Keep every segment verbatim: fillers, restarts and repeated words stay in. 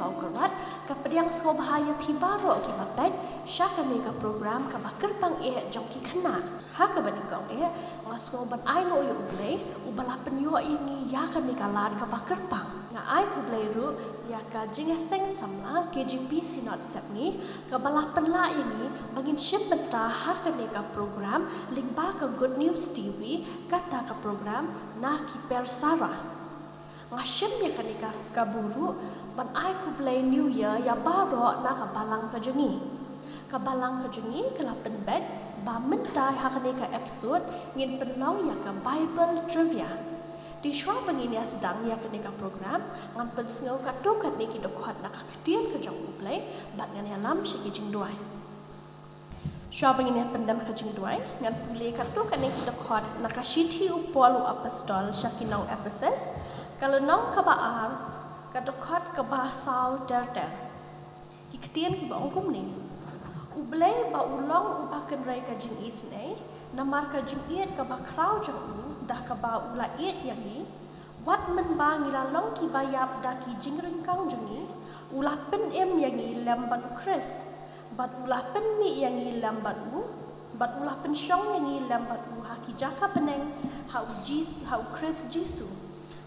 Mawkyrwat, ka pdiang sngewbha ïa phi baroh kiba peit sha kane ka program kaba kyrpang eh jong ki khynnah. Ha kaba nyngkong eh, nga sngew ban ai nguh ïa U Blei, uba la pynïoh ïa ngi ïa kane ka lad kaba kyrpang. Nga ai khublei ruh ïa ka Jingïaseng Samla K J P Synod Sepngi, kaba la pynlah ïa ngi ba ngin shim bynta ha kane ka program lyngba ka Good News T V, kata ka program Na Ki Persara. Nga shim ïa kane ka, ka burom ban ai khublei New Year ïa baroh na ka balang ka jong ngi. Ka balang ka jong ngi ka la pynbeit ba mynta ha kane ka episode ngin pynlong ïa ka Bible Trivia. Te shuwa ba ngin ïa sdang ïa kane ka program, ngan pynsngew katto katne ki dkhot na ka Ktien ka jong U Blei bad ngan ïalam sha ki jingduwai. Shuwa ba ngin ïa pyndem ka jingduwai, ngan pule katto katne ki dkhot na ka Shithi u Paul u Apostol sha ki nong Ephesus, ka lynnong kaba ar, ka dkhot kaba saw ter ter. Ki ktien kiba ong kumne: U Blei ba u long uba kynrei ka jingisynei, namar ka jingïeit kaba khraw jong u da kaba u la ïeit ïa ngi, wat mynba ngi la long kiba ïap da ki jingryngkang jong ngi, u la pynim ïa ngi lem bad U Khrist. Bad u la pynmih ïa ngi lem bad u, bad u la pynshong ïa ngi lem bad u ha ki jaka bneng, ha u Jis-, ha U Khrist Jisu.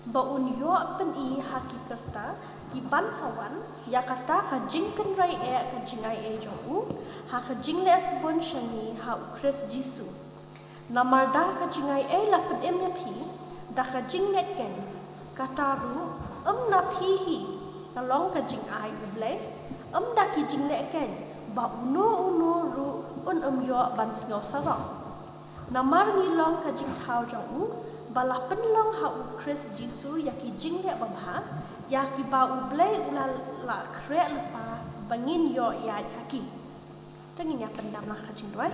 Ba un ïoh pyni ha ki kyrta kiban sa wan ïa kata ka jingkynrei eh ka jingaiei jong u, ha ka jingleh sbun sha ngi ha U Khrist Jisu. Namar da ka jingaiei la pynim ïa phi da ka jingngeit keiñ, kata ruh ym na phi hi, ka long ka jingai U Blei, ym da ki jingleh keiñ, ba uno uno ruh un ym ïoh ban sngew sarong. Namar ngi long ka jingthaw jong u, ba la pynlong ha U Khrist Jisu ïa ki jingleh babha, ïa kiba U Blei u la, la khreh lypa ba ngin ïoh ïaid ha ki. Te ngin ïa pyndam la ka jingduwai.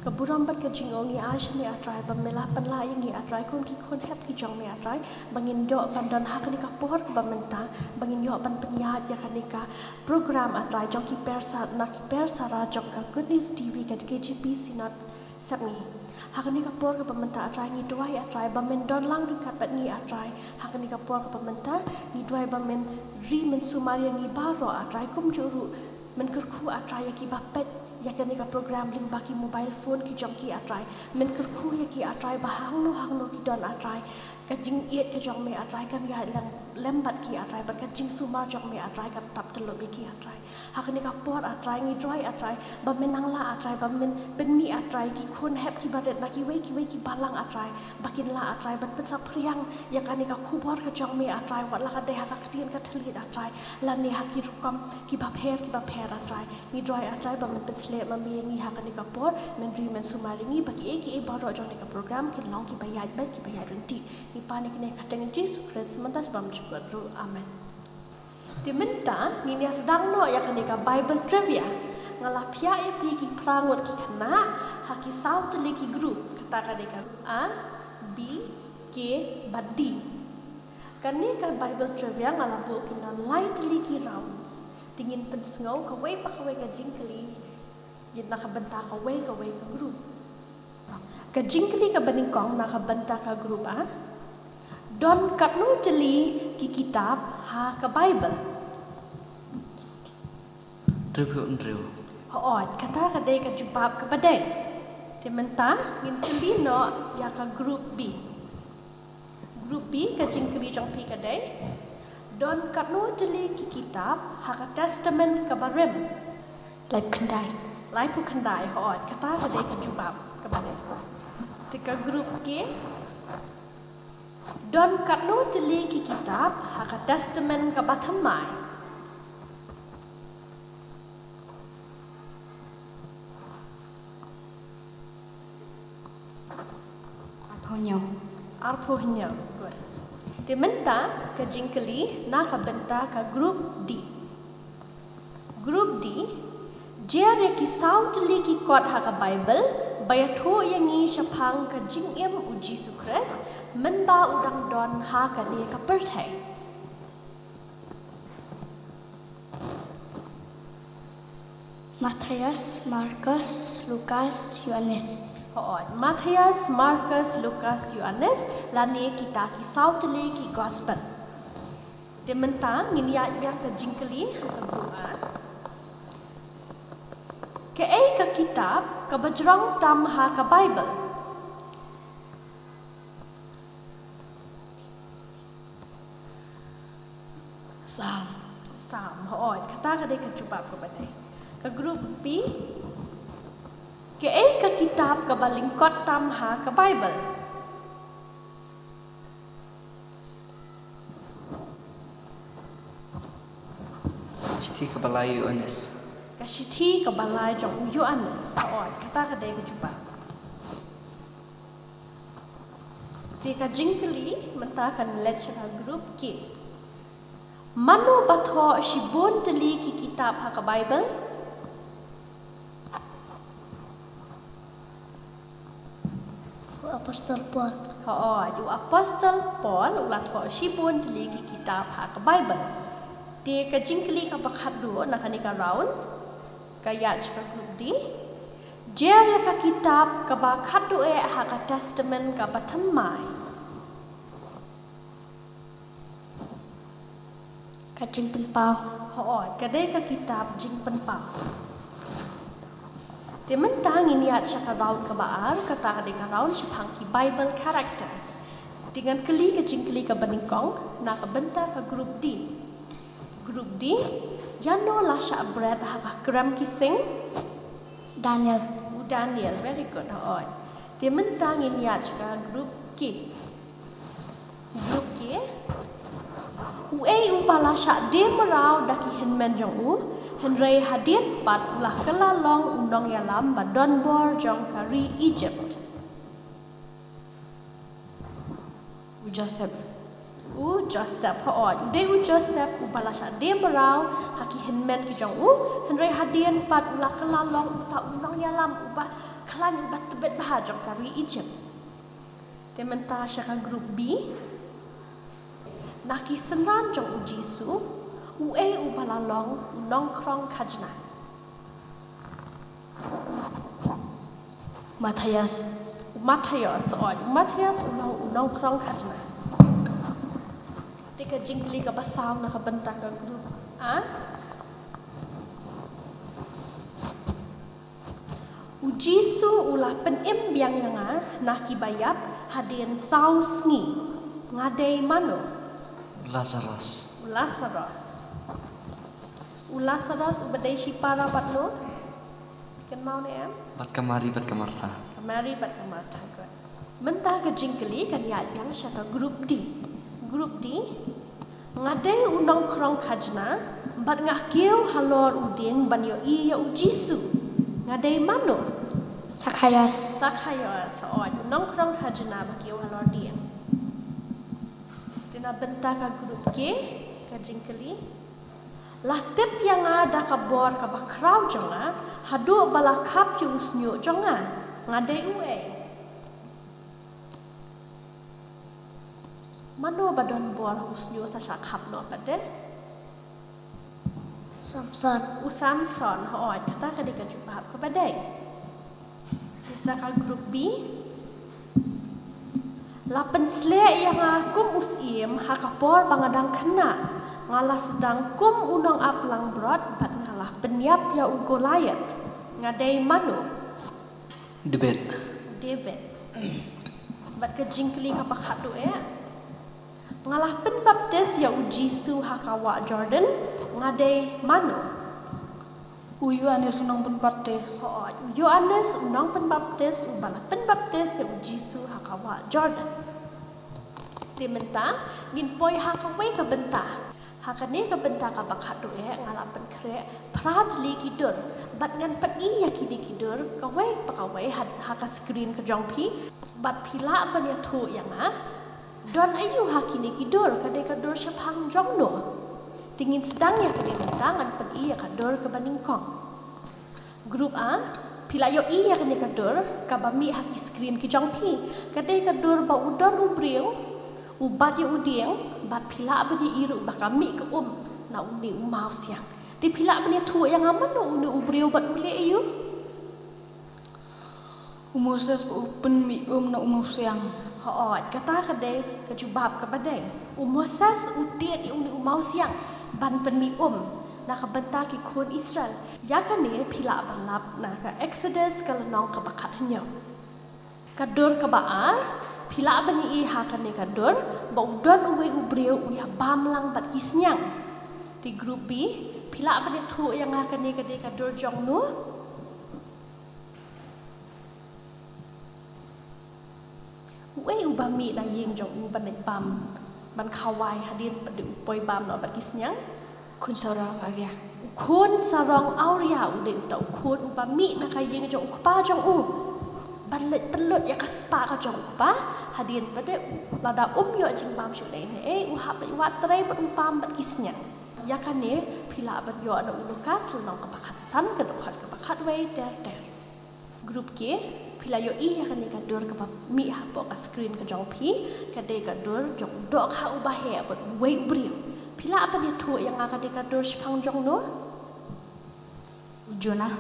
Ka burom bad ka jingong ngi ai sha me A Trai, ba me la pynlah ïa ngi A Trai kum ki khun hep ki jong me A Trai, ba ngin ïoh ban don ha kane ka por kaba mynta, ba ngin ïoh ban pynïaid ïa kane ka program A Trai jong ki persara, na ki persara jong ka Good News T V ka K J P Synod Sepngi. Ha kane ka por kaba mynta A Trai ngi duwai A Trai ba men don lang ryngkat bad ngi A Trai. Ha kane ka por kaba mynta ngi duwai ba men ri men sumar ïa ngi baroh A Trai, kumjuh ruh men kyrkhu A Trai ïa kiba peit ïa kane ka program lyngba ki mobile phone ki jong ki A Trai. Men kyrkhu ïa ki A Trai ba hangno hangno ki don A Trai, ka jingïeit ka jong me A Trai kan ïaid lem, lem bad ki A Trai, bad ka jingsumar jong me A Trai kan tap tyllup ïa ki A Trai. Ha kane ka por A Trai ngi duwai A Trai ba men nang lah A Trai, ba men pynmih A Trai ki khun hep kiba rit na kiwei kiwei ki balang A Trai, ba kin lah A Trai ban pynsaphriang ïa kane ka khubor ka jong me A Trai, wat la ka dei ha ka ktien ka thylliej A Trai, lane ha ki rukom kiba pher kiba pher A Trai. Ngi duwai A Trai ba men pynshlur ma me ïa ngi ha kane ka por, men ri men sumar ïa ngi, ba kiei kiei baroh jong kane ka program kin long kiba ïaid beit kiba ïaid ryntih. Ngi pan ïa kane ha ka kyrteng Jisu Khrist, mynta sha bymjukut ruh. Amen. Te mynta ngin ïa sdang noh ïa kane ka Bible Trivia. Nga la phiah ïa phi ki phra ngut ki khynnah ha ki saw tylli ki group, kata ka dei ka A, B, K bad D. Kane ka Bible Trivia nga la buh ki don lai tylli ki rounds. Te ngin pynsngew kawei pa kawei ka jingkylli na ka bynta kawei kawei ka group. Ka jingkylli kaba nyngkong na ka bynta ka group A: don katno tylli ki kitab ha ka Bible? Hynriew. Hooid, kata ka dei ka jubab kaba dei. Te mynta ngin kylli noh ïa ka group B. Group B, ka jingkylli jong phi ka dei: don katno tylli ki kitab ha ka Testament kaba rim? Laiphew khyndai. Laiphew khyndai, hooid, kata ka dei ka jubab kaba dei. Te ka group K: don katno tylli ki kitab ha ka Testament kaba thymmai? Arphew hynñiew. Arphew hynñiew. Good. Te mynta ka jingkylli na ka bynta ka group D. Group D: jer ïa ki saw tylli ki kot ha ka Bible ba ïathuh ïa ngi shaphang ka jingim u Jisu Khrist mynba u dang don ha kane ka pyrthei. Mathaios, Markos, Lukas, Ïoannis. Hooid, Mathaios, Markos, Lukas, Ïoannis, lane kita ki saw tylli ki gospel. Te mynta ngin ïaid biang ka jingkylli ha ka group A. Kaei ka kitab kaba jrong tam ha ka Baibl? Salm. Salm, hooid, kata ka dei ka jubab kaba dei. Ka group B. Kaei ka kitab kaba lyngkot tam ha ka Baibl? Shithi kaba lai Ïoannis. Ka shithi kaba lai jong u Ïoannis. Hooid, kata ka dei ka jubab. Te ka jingkylli mynta kan leit sha ka group K. Mano ba thoh shibun tylli ki kitab ha ka Baibl? U Apostol Paul. Hooid, u Apostol Paul u la thoh shibun tylli ki kitab ha ka Baibl. Te ka jingkylli kaba khatduh na kane ka round ka ïaid sha ka group D. Jer ïa ka kitab kaba khatduh eh ha ka Testament kaba thymmai. Ka Jingpynpaw. Hooid, ka dei ka kitab Jingpynpaw. Te mynta ngin ïaid sha ka round kaba ar, kata ka dei ka round shaphang ki Bible characters. Te ngan kylli ka jingkylli kaba nyngkong na ka bynta ka group D. Group D, ïano la shah bret ha ka krem ki sing? Daniel. U Daniel, very good, hooid. Te mynta ngin ïaid sha ka group K. Group K. Uei uba la shah die mraw da ki hynmen jong u, hynrei hadien pat u la kylla long u nongïalam ba donbor jong ka ri Egypt? U Joseph. U Joseph, hooid. U dei u Joseph uba la shah die mraw ha ki hynmen ki jong u, hynrei hadien pat u la kylla long uta u nongïalam uba khlaiñ uba tbit bha jong ka ri Egypt. Te mynta sha ka group B. Na ki synran jong u Jisu, uei uba la long u nongkhrong khajna? Mathaios. U Mathaios, hooid, u Mathaios u long u nongkhrong khajna. Te ka jingkylli kaba saw na ka bynta ka group A. U Jisu u la pynim biang ïa nga na kiba ïap hadien saw sngi. Nga dei mano? Lasaros. U Lasaros. U Lasaros uba dei shipara bad no? Kynmaw ne em? Bad ka Mari bad ka Martha. Ka Mari bad ka Martha, good. Mynta ka jingkylli kan ïaid biang sha ka group D. Group D. Nga dei u nongkhrong khajna bad nga kiew halor u dieng ban ïohi ïa u Jisu. Nga dei mano? Sakhaios. Sakhaios, hooid, u nongkhrong khajna ba kiew halor dieng. Te na bynta ka group K, ka jingkylli. La tip ïa nga da ka bor kaba khraw jong nga, haduh ba la khap ïa u shñiuh jong nga. Nga dei uei? Mano ba donbor ha u shñiuh sa shah khap noh pat de? Samson. U Samson, hooid, kata ka dei ka jubab kaba dei. Te sa ka group B. La pynshlei ïa nga kum u syiem ha ka por ba nga dang khynnah. Nga la sdang kum u nongap langbrot bad nga la pynïap ïa u Goliath. Nga dei mano? David. David. Bad ka jingkylli kaba khatduh eh. Nga la pynbaptis ïa u Jisu ha ka wah Jordan. Nga dei mano? U Ïoannis u nongpynbaptis. Hooid, u Ïoannis u nongpynbaptis uba la pynbaptis ïa u Jisu ha ka wah Jordan. Te mynta ngin poi ha kawei ka bynta. Ha kane ka bynta kaba khatduh eh nga la pynkhreh phra tylli ki dur. Bad ngan pyni ïa kine ki dur kawei pa kawei ha, ha ka screen ka jong phi. Bad phi lah ban ïathuh ïa nga. Don aïu ha kine ki dur, ka dei ka dur shaphang jong no? Te ngin sdang ïa kane mynta, ngan pyni ïa ka dur kaba nyngkong. Group A, phi la ïohi ïa kane ka dur kaba mih ha ki screen ki jong phi. Ka dei ka dur ba u don u briew u bat ïa u dieng, bad phi lah ban ïohi ruh ba ka mih ka um na une u mawsiang. Te phi lah ban ïathuh ïa nga mano une u briew bad u leh aïu? U Moses ba u pynmih um na u mawsiang. Hooid, kata ka dei ka jubab kaba dei. U Moses u tied ïa une u mawsiang ban pynmih um na ka bynta ki khun Israel. Ïa kane phi lah ban lap na ka Exodus ka lynnong kaba khathynñiew. Ka dur kaba ar, phi lah ban ïohi ha kane ka dur ba u don uwei u briew u ïa bam lang bad ki sniang. Te group B, phi lah ban ïathuh ïa nga kane ka dei ka dur jong no? Uei uba mih na ïing jong u ban leit bam, ban khawai hadien pat de u poi bam noh bad ki sniang? Khun sarong Auria. U khun sarong Auria u dei uta u khun uba mih na ka ïing jong u kpa jong u ban leit pynlut ïa ka spah ka jong u kpa, hadien pat de lada um ïoh jingbam shuh lei ne ei, u hap leit wad trei bad u bam bad ki sniang. Ïa kane phi lah ban ïoh na u Lukas lynnong kaba khatsan, ka dkhot kaba khatwei ter ter. Group K, phi lah ïohi ïa kane ka dur kaba mih hapoh ka screen ka jong phi, ka dei ka dur jong u dohkha uba heh bad uwei u briew. Phi lah ban ïathuh ïa nga ka dei ka dur shaphang jong no? U Jonah.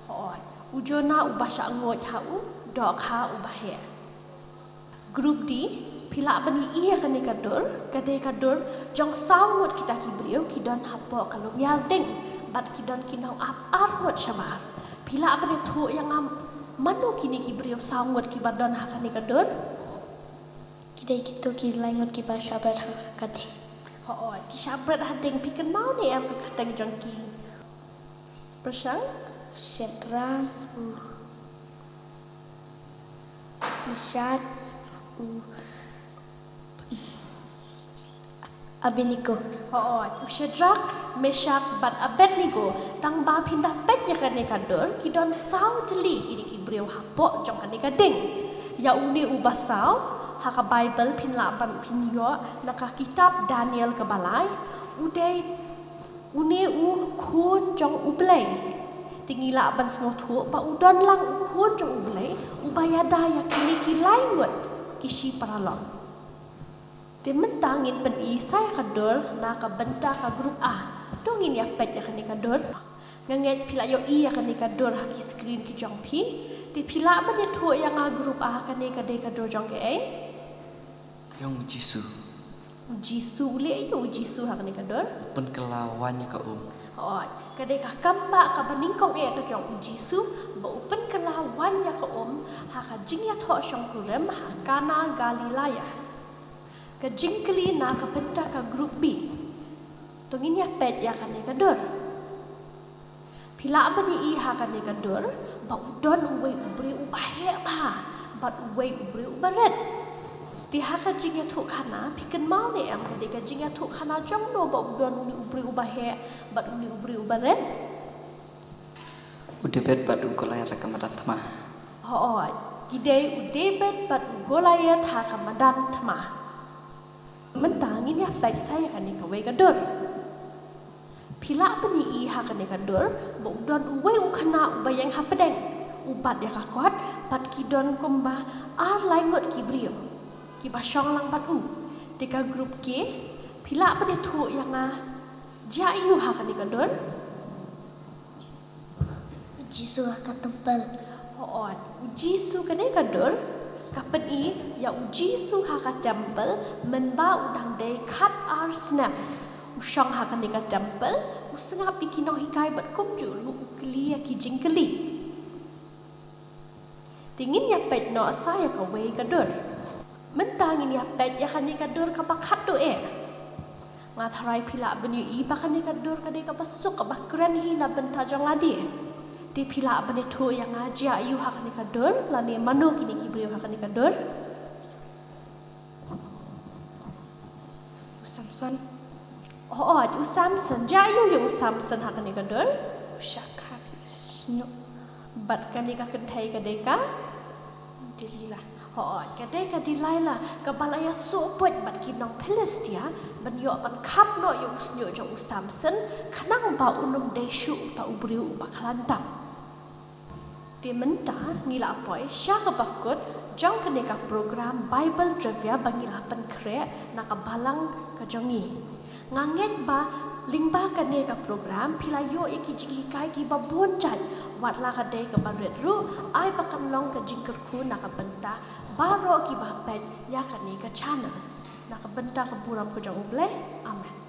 Hooid, u Jonah uba shah nguid ha u dohkha uba heh. Group D, phi lah ban ïohi ïa kane ka dur, ka dei ka dur jong saw ngut kita ki briew ki don hapoh ka longïar ding bad ki don ki nongap ar ngut shabar. Phi lah ban ïathuh ïa nga mano kine ki briew saw ngut kiba don ha kane ka dur? Ki dei kito ki lai ngut kiba shah bret ha ka ding. Hooid, ki shah bret ha ding, phi kynmaw ne em ka kyrteng jong ki? Pyrshang. U Shadrak, u Meshak, u Abednego. Hooid, u Shadrak, Meshak bad Abednego. Tang ba phin da peit ïa kane ka dur, ki don saw tylli kine ki briew hapoh jong kane ka ding. Ïa une uba saw, ha ka Baibl phin lah ban phin ïoh na ka kitab Daniel kaba lai, u dei une u khun jong U Blei. Te ngi lah ban sngewthuh ba u don lang u khun jong U Blei uba ïada ïa kine ki lai ngut ki shi paralok. Te mynta ngin pyni sa ïa ka dur na ka bynta ka group A. To ngin ïa peit ïa kane ka dur. Nga ngeit phi lah ïohi ïa kane ka dur ha ki screen ki jong phi. Te phi lah ban ïathuh ïa nga group A, kane ka dei ka dur jong kaei? Jong U Jisu. U Jisu, u leh aïu U Jisu ha kane ka dur? U pynkylla waiñ ïa ka um. Hooid, ka dei ka kam ba kaba nyngkong eh ka jong U Jisu ba u pynkylla waiñ ïa ka um ha ka jingïathoh shongkurim ha Kana Galilea. Ka jingkylli na ka bynta ka group B. To ngin ïa peit ïa kane ka dur. Phi lah ban ïohi ha kane ka dur ba u don uwei u briew uba heh bha bad uwei u briew uba rit. Te ha ka jingïathuhkhana phi kynmaw ne em ka dei ka jingïathuhkhana jong no ba u don une u briew uba heh bad une u briew uba rit? U David bad u Goliath ha ka madan thma. Hooid, ki dei u David bad u Goliath ha ka madan thma. Mynta ngin ïa peit sa ïa kane kawei ka dur. Phi lah ban ïohi ha kane ka dur ba u don uwei u khynnah uba ïeng hapdeng, u bat ïa ka kot, bad ki don kumba ar lai ngut ki briew kiba shong lang bad u. Te ka group K, phi lah ban ïathuh ïa nga jia aïu ha kane ka dur? U Jisu ha ka templ. Hooid, U Jisu, kane ka dur ka pyni ïa U Jisu ha ka templ mynba u dang dei khatar snem. U shong ha kane ka templ, u sngap ïa ki nonghikai bad kumjuh ruh u kylli ïa ki jingkylli. Te ngin ïa peit noh sa ïa kawei ka dur. Mynta ngin ïa peit ïa kane ka dur kaba khatduh eh. Nga tharai phi lah ban ïohi ba kane ka dur ka dei kaba suk kaba kren hi na bynta jong lade. Te phi lah ban ïathuh ïa nga jia aïu ha kane ka dur lane mano kine ki briew ha kane ka dur? U Samson. Hooid, u Samson. Jia aïu ïa u Samson ha kane ka dur? U shah khap ïa u shñiuh. Bad kane ka kynthei ka dei ka Delilah. Hooid, ka dei ka Delilah kaba la ïasoh buit bad ki nong Philistia ban ïoh ban khap noh ïa u shñiuh jong u Samson khnang ba un ym dei shuh uta u briew uba khlaiñ tam. Te mynta ngi la poi sha kaba kut jong kane ka program Bible Trivia ba ngi la pynkhreh na ka balang ka jong ngi. Nga ngeit ba lyngba kane ka program phi la ïoh ïa ki jinghikai kiba bun jait, wat la ka dei kaba rit ruh, ai ba kan long ka jingkyrkhu na ka bynta baroh kiba peit ïa kane ka channel. Na ka bynta ka burom ka jong U Blei. Amen.